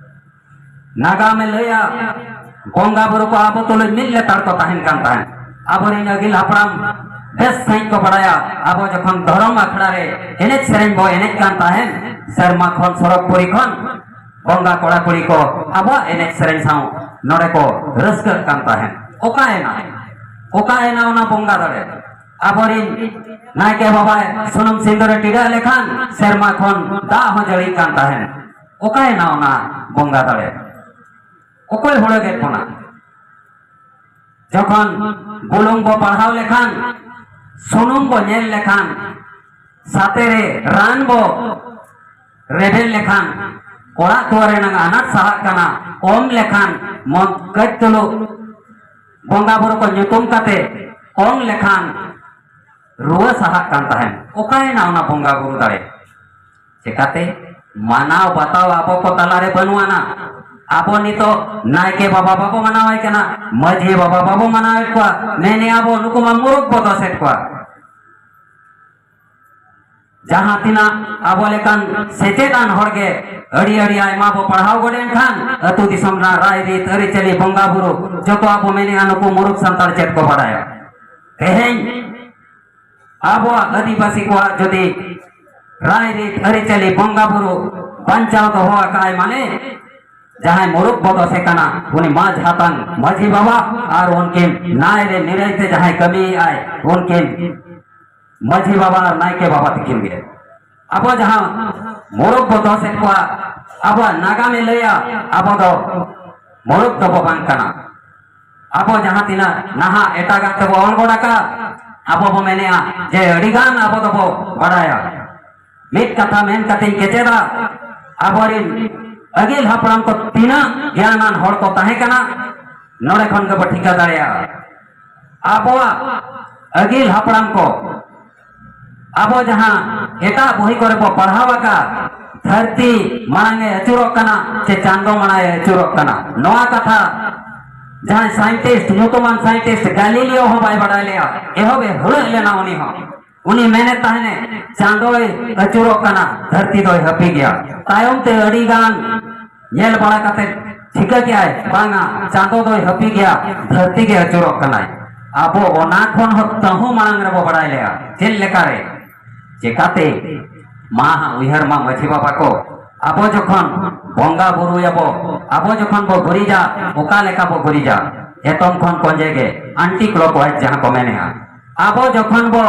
ᱱᱟᱜᱟᱢᱮ ᱞᱟᱹᱭᱟ, ᱵᱚᱸᱜᱟ ᱵᱩᱨᱩ ᱠᱚ ᱟᱵᱚ ᱛᱩᱞᱩᱡ ᱢᱤᱫ ᱞᱮᱛᱟᱲ ᱠᱚ ᱛᱟᱦᱮᱱ ᱠᱟᱱ ᱛᱟᱦᱮᱸᱫ᱾ ᱟᱵᱚᱨᱮᱱ ᱟᱹᱜᱤᱞ ᱦᱟᱯᱲᱟᱢ ᱵᱮᱥ ᱥᱟᱺᱦᱤᱡ ᱠᱚ ᱵᱟᱲᱟᱭᱟ, ᱟᱵᱚ ᱡᱚᱠᱷᱚᱱ ᱫᱷᱚᱨᱚᱢ ᱟᱠᱷᱲᱟ ᱨᱮ ᱮᱱᱮᱡ ᱥᱮᱨᱮᱧ ᱵᱚ ᱮᱱᱮᱡ ᱠᱟᱱ ᱛᱟᱦᱮᱸᱫ, ᱥᱮᱨᱢᱟ ᱠᱷᱚᱱ ᱥᱚᱨᱚᱜᱽᱯᱩᱨᱤ ᱠᱷᱚᱱ ᱵᱚᱸᱜᱟ ᱠᱚᱲᱟ ᱠᱩᱲᱤ ᱠᱚ ᱟᱵᱚᱣᱟᱜ ᱮᱱᱮᱡ ᱥᱮᱨᱮᱧ ᱥᱟᱶ ᱱᱚᱰᱮ ᱠᱚ ᱨᱟᱹᱥᱠᱟᱹᱜ ᱠᱟᱱ ᱛᱟᱦᱮᱸᱫ᱾ ᱚᱠᱟᱭᱮᱱᱟ? ᱚᱠᱟᱭᱮᱱᱟ ᱚᱱᱟ ᱵᱚᱸᱜᱟ ᱫᱟᱲᱮ? ᱟᱵᱚᱨᱤᱱ ᱱᱟᱭᱠᱮ ᱵᱟᱵᱟᱭ ᱥᱩᱱᱩᱢ ᱥᱤᱸᱫᱩᱨᱮ ᱴᱤᱰᱟᱹᱜ ᱞᱮᱠᱷᱟᱱ ᱥᱮᱨᱢᱟ ᱠᱷᱚᱱ ᱫᱟᱜ ᱦᱚᱸ ᱡᱟᱹᱲᱤᱜ ᱠᱟᱱ ᱛᱟᱦᱮᱸᱫ᱾ ᱚᱠᱟᱭᱮᱱᱟ ᱚᱱᱟ ᱵᱚᱸᱜᱟ ᱫᱟᱲᱮ? ᱚᱠᱚᱭ ᱦᱩᱲᱟᱹᱜᱮᱫ ᱵᱚᱱᱟ? ᱡᱚᱠᱷᱚᱱ ᱵᱩᱞᱩᱝ ᱵᱚ ᱯᱟᱲᱦᱟᱣ ᱞᱮᱠᱷᱟᱱ, ᱥᱩᱱᱩᱢ ᱵᱚ ᱧᱮᱞ ᱞᱮᱠᱷᱟᱱ, ᱥᱟᱛᱮ ᱨᱮ ᱨᱟᱱ ᱵᱚ ᱨᱮᱵᱮᱫ ᱞᱮᱠᱷᱟᱱ, ᱚᱲᱟᱜ ᱫᱩᱣᱟᱹᱨ ᱨᱮᱱᱟᱜ ᱟᱱᱟᱴ ᱥᱟᱦᱟᱜ ᱠᱟᱱᱟ᱾ ᱚᱢ ᱞᱮᱠᱷᱟᱱ ᱢᱚᱱ ᱠᱟᱹᱡ ᱛᱩᱞᱩᱡ ᱵᱚᱸᱜᱟ ᱵᱩᱨᱩ ᱠᱚ ᱧᱩᱛᱩᱢ ᱠᱟᱛᱮ ᱚᱢ ᱞᱮᱠᱷᱟᱱ ᱨᱩᱣᱟᱹ ᱥᱟᱦᱟᱜ ᱠᱟᱱ ᱛᱟᱦᱮᱸᱱ᱾ ᱚᱠᱟᱭᱮᱱᱟ ᱚᱱᱟ ᱵᱚᱸᱜᱟ ᱵᱩᱨᱩ ᱫᱟᱲᱮ? ᱪᱮᱠᱟᱛᱮ? ᱢᱟᱱᱟᱣ ᱵᱟᱛᱟᱣ ᱟᱵᱚ ᱠᱚ ᱛᱟᱞᱟᱨᱮ ᱵᱟᱹᱱᱩᱜ ᱟᱱᱟ᱾ ᱟᱵᱚ ᱱᱤᱛᱚᱜ ᱱᱟᱭᱠᱮ ᱵᱟᱵᱟ ᱵᱟᱵᱚ ᱢᱟᱱᱟᱣᱮᱫ ᱠᱟᱱᱟ, ᱢᱟᱹᱡᱷᱤ ᱵᱟᱵᱟ ᱵᱟᱵᱚ ᱢᱟᱱᱟᱣᱮᱫ ᱠᱚᱣᱟ, ᱢᱮᱱᱮ ᱟᱵᱚ ᱱᱩᱠᱩ ᱢᱟ ᱢᱩᱨᱩᱠ ᱵᱚ ᱫᱚᱥᱮᱫ ᱠᱚᱣᱟ᱾ ᱡᱟᱦᱟᱸ ᱛᱤᱱᱟᱹᱜ ᱟᱵᱚ ᱞᱮᱠᱟᱱ ᱥᱮᱪᱮᱫ ᱟᱱ ᱦᱚᱲ ᱜᱮ ᱟᱹᱰᱤ ᱟᱹᱰᱤ ᱟᱭᱢᱟ ᱵᱚ ᱯᱟᱲᱦᱟᱣ ᱜᱚᱫ ᱮᱱ ᱠᱷᱟᱱ, ᱟᱹᱛᱩ ᱫᱤᱥᱚᱢ ᱨᱮᱱᱟᱜ ᱨᱟᱭᱨᱤᱛ ᱟᱹᱨᱤᱪᱟᱹᱞᱤ ᱵᱚᱸᱜᱟ ᱵᱩᱨᱩ ᱡᱚᱛᱚ ᱟᱵᱚ ᱢᱮᱱᱮᱜᱼᱟ, ᱱᱩᱠᱩ ᱢᱩᱨᱩᱠ ᱥᱟᱱᱛᱟᱲ ᱪᱮᱫ ᱠᱚ ᱵᱟᱲᱟᱭᱟ? ᱛᱮᱦᱮᱧ ᱟᱵᱚᱣᱟᱜ ᱟᱹᱫᱤᱵᱟᱹᱥᱤ ᱠᱚᱣᱟᱜ ᱡᱩᱫᱤ ᱨᱟᱭᱨᱤᱛ ᱟᱹᱨᱤᱪᱟᱹᱞᱤ ᱵᱚᱸᱜᱟ ᱵᱩᱨᱩ ᱵᱟᱧᱪᱟᱣ ᱫᱚᱦᱚ ᱟᱠᱟᱫᱟᱭ, ᱢᱟᱱᱮ ᱡᱟᱦᱟᱸᱭ ᱢᱩᱨᱩᱠ ᱵᱚᱫᱚᱥᱮ ᱠᱟᱱᱟ, ᱩᱱᱤ ᱢᱟᱹᱡᱷ ᱦᱟᱛᱟᱝ ᱢᱟᱹᱡᱷᱤ ᱵᱟᱵᱟ ᱟᱨ ᱩᱱᱠᱤᱱ ᱱᱟᱭ ᱨᱮ ᱱᱤᱨᱟᱹᱭ ᱛᱮ ᱡᱟᱦᱟᱸᱭ ᱠᱟᱹᱢᱤᱭᱮᱫᱟᱭ, ᱩᱱᱠᱤᱱ ᱢᱟᱹᱡᱷᱤ ᱵᱟᱵᱟ ᱟᱨ ᱱᱟᱭᱠᱮ ᱵᱟᱵᱟ ᱛᱤᱠᱤᱱ ᱜᱮ᱾ ᱟᱵᱚ ᱡᱟᱦᱟᱸ ᱢᱩᱨᱩᱠ ᱵᱚ ᱫᱚᱥᱮᱫ ᱠᱚᱣᱟ, ᱟᱵᱚᱣᱟᱜ ᱱᱟᱜᱟᱢᱮ ᱞᱟᱹᱭᱟ, ᱟᱵᱚ ᱫᱚ ᱢᱩᱨᱩᱠ ᱫᱚᱵᱚ ᱵᱟᱝ ᱠᱟᱱᱟ᱾ ᱟᱵᱚ ᱡᱟᱦᱟᱸ ᱛᱤᱱᱟᱹᱜ ᱱᱟᱦᱟᱜ ᱮᱴᱟᱜᱟᱜ ᱛᱮᱵᱚ ᱚᱞ ᱜᱚᱫ ᱟᱠᱟᱫ, ᱟᱵᱚ ᱵᱚ ᱢᱮᱱᱮᱜᱼᱟ ᱡᱮ ᱟᱹᱰᱤᱜᱟᱱ ᱟᱵᱚ ᱫᱚᱵᱚ ᱵᱟᱲᱟᱭᱟ᱾ ᱢᱤᱫ ᱠᱟᱛᱷᱟ ᱢᱮᱱ ᱠᱟᱛᱮᱧ ᱠᱮᱪᱮᱫᱟ, ᱟᱵᱚᱨᱤᱱ ᱟᱹᱜᱤᱞ ᱦᱟᱯᱲᱟᱢ ᱠᱚ ᱛᱤᱱᱟᱹᱜ ᱜᱮᱭᱟᱱᱟᱱ ᱦᱚᱲ ᱠᱚ ᱛᱟᱦᱮᱸ ᱠᱟᱱᱟ, ᱱᱚᱰᱮ ᱠᱷᱚᱱ ᱜᱮᱵᱚ ᱴᱷᱤᱠᱟᱹ ᱫᱟᱲᱮᱭᱟᱜᱼᱟ᱾ ᱟᱵᱚᱣᱟᱜ ᱟᱹᱜᱤᱞ ᱦᱟᱯᱲᱟᱢ ᱠᱚ, ᱟᱵᱚ ᱡᱟᱦᱟᱸ ᱮᱴᱟᱜ ᱵᱚᱦᱤ ᱠᱚᱨᱮ ᱵᱚ ᱯᱟᱲᱦᱟᱣ ᱟᱠᱟᱫ, ᱫᱷᱟᱹᱨᱛᱤ ᱢᱟᱲᱟᱝ ᱮ ᱟᱹᱪᱩᱨᱚᱜ ᱠᱟᱱᱟ ᱥᱮ ᱪᱟᱸᱫᱚ ᱢᱟᱲᱟᱝ ᱮ ᱟᱹᱪᱩᱨᱚᱜ ᱠᱟᱱᱟ, ᱱᱚᱣᱟ ᱠᱟᱛᱷᱟ ᱡᱟᱦᱟᱸᱭ ᱥᱟᱭᱮᱱᱴᱤᱥᱴ, ᱧᱩᱛᱩᱢᱟᱱ ᱥᱟᱭᱮᱱᱴᱤᱥᱴ ᱜᱟᱞᱤᱞᱤᱭᱳ ᱦᱚᱸ ᱵᱟᱭ ᱵᱟᱲᱟᱭ ᱞᱮᱭᱟ᱾ ᱮᱦᱚᱵ ᱮ ᱦᱩᱲᱟᱹᱜ ᱞᱮᱱᱟ ᱩᱱᱤ ᱦᱚᱸ᱾ ᱩᱱᱤ ᱢᱮᱱᱮᱫ ᱛᱟᱦᱮᱱᱮ, ᱪᱟᱸᱫᱚᱭ ᱟᱹᱪᱩᱨᱚᱜ ᱠᱟᱱᱟ, ᱫᱷᱟᱹᱨᱛᱤ ᱫᱚᱭ ᱦᱟᱹᱯᱤ ᱜᱮᱭᱟ᱾ ᱛᱟᱭᱚᱢ ᱛᱮ ᱟᱹᱰᱤ ᱜᱟᱱ ᱧᱮᱞ ᱵᱟᱲᱟ ᱠᱟᱛᱮ ᱴᱷᱤᱠᱟᱹ ᱠᱮᱜᱼᱟᱭ, ᱵᱟᱝᱟ, ᱪᱟᱸᱫᱚ ᱫᱚᱭ ᱦᱟᱹᱯᱤ ᱜᱮᱭᱟ, ᱫᱷᱟᱹᱨᱛᱤ ᱜᱮ ᱟᱹᱪᱩᱨᱚᱜ ᱠᱟᱱᱟᱭ᱾ ᱟᱵᱚ ᱚᱱᱟ ᱠᱷᱚᱱ ᱦᱚᱸ ᱛᱟᱹᱦᱩ ᱢᱟᱲᱟᱝ ᱨᱮᱵᱚ ᱵᱟᱲᱟᱭ ᱞᱮᱭᱟ᱾ ᱪᱮᱫ ᱞᱮᱠᱟᱨᱮ? ᱪᱮᱠᱟᱛᱮ? ᱢᱟ ᱦᱟᱸᱜ ᱩᱭᱦᱟᱹᱨ ᱢᱟ ᱢᱟᱹᱡᱷᱤ ᱵᱟᱵᱟ ᱠᱚ, ᱟᱵᱚ ᱡᱚᱠᱷᱚᱱ ᱵᱚᱸᱜᱟ ᱵᱩᱨᱩᱭᱟᱵᱚ, ᱟᱵᱚ ᱡᱚᱠᱷᱚᱱ ᱵᱚ ᱜᱩᱨᱤᱡᱟ, ᱚᱠᱟ ᱞᱮᱠᱟ ᱵᱚ ᱜᱩᱨᱤᱡᱟ? ᱮᱛᱚᱢ ᱠᱷᱚᱱ ᱠᱚᱸᱡᱮ ᱜᱮ, anti clockwise ᱡᱟᱦᱟᱸ ᱠᱚ ᱢᱮᱱᱮᱜᱼᱟ᱾ ᱟᱵᱚ ᱡᱚᱠᱷᱚᱱ ᱵᱚ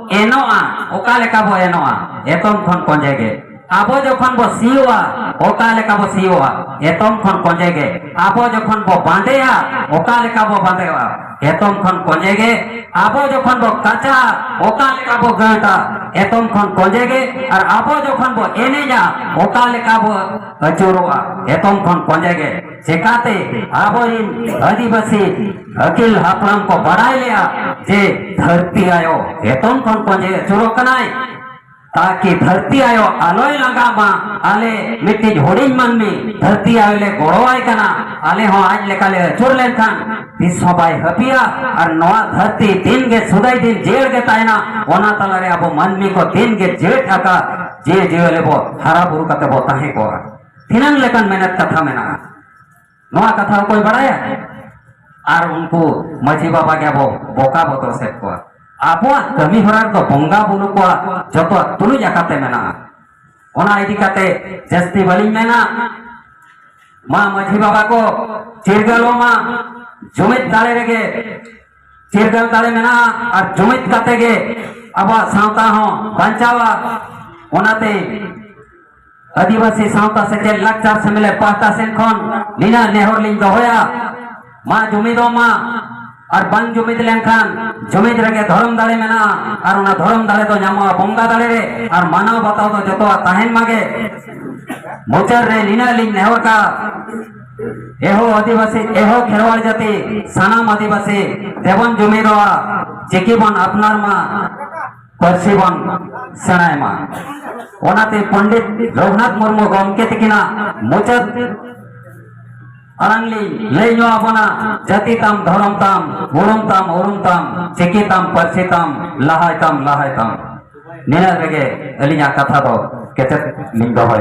ᱮᱱᱚᱜᱼᱟ, ᱚᱠᱟ ᱞᱮᱠᱟ ᱵᱚ ᱮᱱᱚᱜᱼᱟ? ᱮᱛᱚᱢ ᱠᱷᱚᱱ ᱠᱚᱸᱡᱮ ᱜᱮ᱾ ᱟᱵᱚ ᱡᱚᱠᱷᱚᱱ ᱵᱚ ᱥᱤᱭᱳᱜᱼᱟ, ᱚᱠᱟ ᱞᱮᱠᱟ ᱵᱚ ᱥᱤᱭᱳᱜᱼᱟ? ᱮᱛᱚᱢ ᱠᱷᱚᱱ ᱠᱚᱸᱡᱮ ᱜᱮ᱾ ᱟᱵᱚ ᱡᱚᱠᱷᱚᱱ ᱵᱚ ᱵᱟᱸᱫᱮᱭᱟ, ᱚᱠᱟ ᱞᱮᱠᱟ ᱵᱚ ᱵᱟᱸᱫᱮᱭᱟ? ᱮᱛᱚᱢ ᱠᱷᱚᱱ ᱠᱚᱸᱡᱮ ᱜᱮ᱾ ᱟᱵᱚ ᱡᱚᱠᱷᱚᱱ ᱵᱚ ᱠᱟᱪᱟ, ᱚᱠᱟ ᱞᱮᱠᱟ ᱵᱚ ᱜᱟᱹᱴᱟ? ᱮᱛᱚᱢ ᱠᱷᱚᱱ ᱠᱚᱸᱡᱮ ᱜᱮ᱾ ᱟᱨ ᱟᱵᱚ ᱡᱚᱠᱷᱚᱱ ᱵᱚ ᱮᱱᱮᱡᱟ, ᱚᱠᱟ ᱞᱮᱠᱟ ᱵᱚ ᱟᱹᱪᱩᱨᱚᱜᱼᱟ? ᱮᱛᱚᱢ ᱠᱷᱚᱱ ᱠᱚᱸᱡᱮ ᱜᱮ᱾ ᱪᱮᱠᱟᱛᱮ? ᱟᱵᱚᱨᱤᱱ ᱟᱹᱫᱤᱵᱟᱹᱥᱤ ᱟᱹᱜᱤᱞ ᱦᱟᱯᱲᱟᱢ ᱠᱚ ᱵᱟᱲᱟᱭ ᱞᱮᱭᱟ ᱡᱮ ᱫᱷᱟᱹᱨᱛᱤ ᱟᱭᱳ ᱮᱛᱚᱢ ᱠᱷᱚᱱ ᱠᱚᱸᱡᱮ ᱟᱹᱪᱩᱨᱚᱜ ᱠᱟᱱᱟᱭ, ᱛᱟᱠᱤ ᱫᱷᱟᱹᱨᱛᱤ ᱟᱭᱳ ᱟᱞᱚᱭ ᱞᱟᱸᱜᱟᱜ ᱢᱟ᱾ ᱟᱞᱮ ᱢᱤᱫᱴᱤᱡ ᱦᱩᱰᱤᱧ ᱢᱟᱹᱱᱢᱤ ᱫᱷᱟᱹᱨᱛᱤ ᱟᱭᱳ ᱞᱮ ᱜᱚᱲᱚᱣᱟᱭ ᱠᱟᱱᱟ, ᱟᱞᱮ ᱦᱚᱸ ᱟᱡ ᱞᱮᱠᱟ ᱞᱮ ᱟᱹᱪᱩᱨ ᱞᱮᱱᱠᱷᱟᱱ ᱛᱤᱥ ᱦᱚᱸ ᱵᱟᱭ ᱦᱟᱹᱯᱤᱭᱟ᱾ ᱟᱨ ᱱᱚᱣᱟ ᱫᱷᱟᱹᱨᱛᱤ ᱫᱤᱱ ᱜᱮ ᱥᱩᱫᱟᱹᱭ ᱫᱤᱱ ᱡᱤᱭᱟᱹᱲ ᱜᱮ ᱛᱟᱦᱮᱱᱟ, ᱚᱱᱟ ᱛᱟᱞᱟᱨᱮ ᱟᱵᱚ ᱢᱟᱹᱱᱢᱤ ᱠᱚ ᱫᱤᱱ ᱜᱮ ᱡᱤᱣᱮᱫ ᱟᱠᱟᱫ ᱡᱤᱣᱤ ᱡᱤᱭᱟᱹᱞᱤ ᱵᱚ ᱦᱟᱨᱟ ᱵᱩᱨᱩ ᱠᱟᱛᱮ ᱵᱚ ᱛᱟᱦᱮᱸ ᱠᱚᱜᱼᱟ᱾ ᱛᱤᱱᱟᱹᱝ ᱞᱮᱠᱟᱱ ᱢᱮᱱᱮᱛ ᱠᱟᱛᱷᱟ ᱢᱮᱱᱟᱜᱼᱟ᱾ ᱱᱚᱣᱟ ᱠᱟᱛᱷᱟ ᱚᱠᱚᱭ ᱵᱟᱲᱟᱭᱟ? ᱟᱨ ᱩᱱᱠᱩ ᱢᱟᱹᱡᱷᱤ ᱵᱟᱵᱟ ᱜᱮ ᱟᱵᱚ ᱵᱚᱠᱟ ᱵᱚ ᱫᱚᱥᱮᱫ ᱠᱚᱣᱟ᱾ ᱟᱵᱚᱣᱟᱜ ᱠᱟᱹᱢᱤ ᱦᱚᱨᱟ ᱨᱮᱫᱚ ᱵᱚᱸᱜᱟ ᱵᱩᱨᱩ ᱠᱚᱣᱟᱜ ᱡᱚᱛᱚᱣᱟᱜ ᱛᱩᱞᱩᱡ ᱟᱠᱟᱛᱮ ᱢᱮᱱᱟᱜᱼᱟ᱾ ᱚᱱᱟ ᱤᱫᱤ ᱠᱟᱛᱮ ᱡᱟᱹᱥᱛᱤ ᱵᱟᱹᱞᱤᱧ ᱢᱮᱱᱟ᱾ ᱢᱟ ᱢᱟᱹᱡᱷᱤ ᱵᱟᱵᱟ ᱠᱚ ᱪᱤᱨᱜᱟᱹᱞᱚᱜ ᱢᱟ, ᱡᱩᱢᱤᱫ ᱫᱟᱲᱮ ᱨᱮᱜᱮ ᱪᱤᱨᱜᱟᱹᱞ ᱫᱟᱲᱮ ᱢᱮᱱᱟᱜᱼᱟ ᱟᱨ ᱡᱩᱢᱤᱫ ᱠᱟᱛᱮ ᱜᱮ ᱟᱵᱚᱣᱟᱜ ᱥᱟᱶᱛᱟ ᱦᱚᱸ ᱵᱟᱧᱪᱟᱣᱟ᱾ ᱚᱱᱟᱛᱮ ᱟᱹᱫᱤᱵᱟᱹᱥᱤ ᱥᱟᱶᱛᱟ ᱥᱮᱪᱮᱫ ᱞᱟᱠᱪᱟᱨ ᱥᱮᱢᱞᱮᱫ ᱯᱟᱦᱴᱟ ᱥᱮᱱ ᱠᱷᱚᱱ ᱱᱤᱱᱟᱹᱜ ᱱᱮᱦᱚᱨ ᱞᱤᱧ ᱫᱚᱦᱚᱭᱟ, ᱢᱟ ᱡᱩᱢᱤᱫᱚᱜ ᱢᱟ᱾ ᱟᱨ ᱵᱟᱝ ᱡᱩᱢᱤᱫ ᱞᱮᱱᱠᱷᱟᱱ ᱡᱩᱢᱤᱫ ᱨᱮᱜᱮ ᱫᱷᱚᱨᱚᱢ ᱫᱟᱲᱮ ᱢᱮᱱᱟᱜᱼᱟ, ᱟᱨ ᱚᱱᱟ ᱫᱷᱚᱨᱚᱢ ᱫᱟᱲᱮ ᱫᱚ ᱧᱟᱢᱚᱜᱼᱟ ᱵᱚᱸᱜᱟ ᱫᱟᱲᱮ ᱨᱮ, ᱟᱨ ᱢᱟᱱᱟᱣ ᱵᱟᱛᱟᱣ ᱫᱚ ᱡᱚᱛᱚᱣᱟᱜ ᱛᱟᱦᱮᱱ ᱢᱟᱜᱮ᱾ ᱢᱩᱪᱟᱹᱫ ᱨᱮ ᱱᱤᱱᱟᱹᱜ ᱞᱤᱧ ᱱᱮᱦᱚᱨ ᱠᱟᱜᱼᱟ, ᱮᱦᱳ ᱟᱹᱫᱤᱵᱟᱹᱥᱤ, ᱮᱦᱳ ᱠᱷᱮᱨᱣᱟᱲ ᱡᱟᱹᱛᱤ, ᱥᱟᱱᱟᱢ ᱟᱹᱫᱤᱵᱟᱹᱥᱤ, ᱫᱮᱵᱚᱱ ᱡᱩᱢᱤᱫᱚᱜᱼᱟ, ᱪᱤᱠᱤ ᱵᱚᱱ ᱟᱯᱱᱟᱨ ᱢᱟ, ᱯᱟᱹᱨᱥᱤ ᱵᱚᱱ ᱥᱮᱬᱟᱭ ᱢᱟ᱾ ᱚᱱᱟᱛᱮ ᱯᱚᱱᱰᱤᱛ ᱨᱚᱜᱷᱩᱱᱟᱛᱷ ᱢᱩᱨᱢᱩ ᱜᱚᱢᱠᱮ ᱛᱤᱠᱤᱱᱟᱜ ᱢᱩᱪᱟᱹᱫ ᱟᱲᱟᱝ ᱞᱤᱧ ᱞᱟᱹᱭ ᱧᱚᱜ ᱟᱵᱚᱱᱟ, ᱡᱟᱹᱛᱤ ᱛᱟᱢ, ᱫᱷᱚᱨᱚᱢ ᱛᱟᱢ, ᱩᱨᱩᱢ ᱛᱟᱢ, ᱩᱨᱩᱢ ᱛᱟᱢ, ᱪᱤᱠᱤ ᱛᱟᱢ, ᱯᱟᱹᱨᱥᱤ ᱛᱟᱢ, ᱞᱟᱦᱟᱭ ᱛᱟᱢ, ᱞᱟᱦᱟᱭ ᱛᱟᱢ᱾ ᱱᱤᱱᱟᱹᱜ ᱨᱮᱜᱮ ᱟᱹᱞᱤᱧᱟᱜ ᱠᱟᱛᱷᱟ ᱫᱚ ᱠᱮᱪᱮᱫ ᱞᱤᱧ ᱫᱚᱦᱚᱭᱟ᱾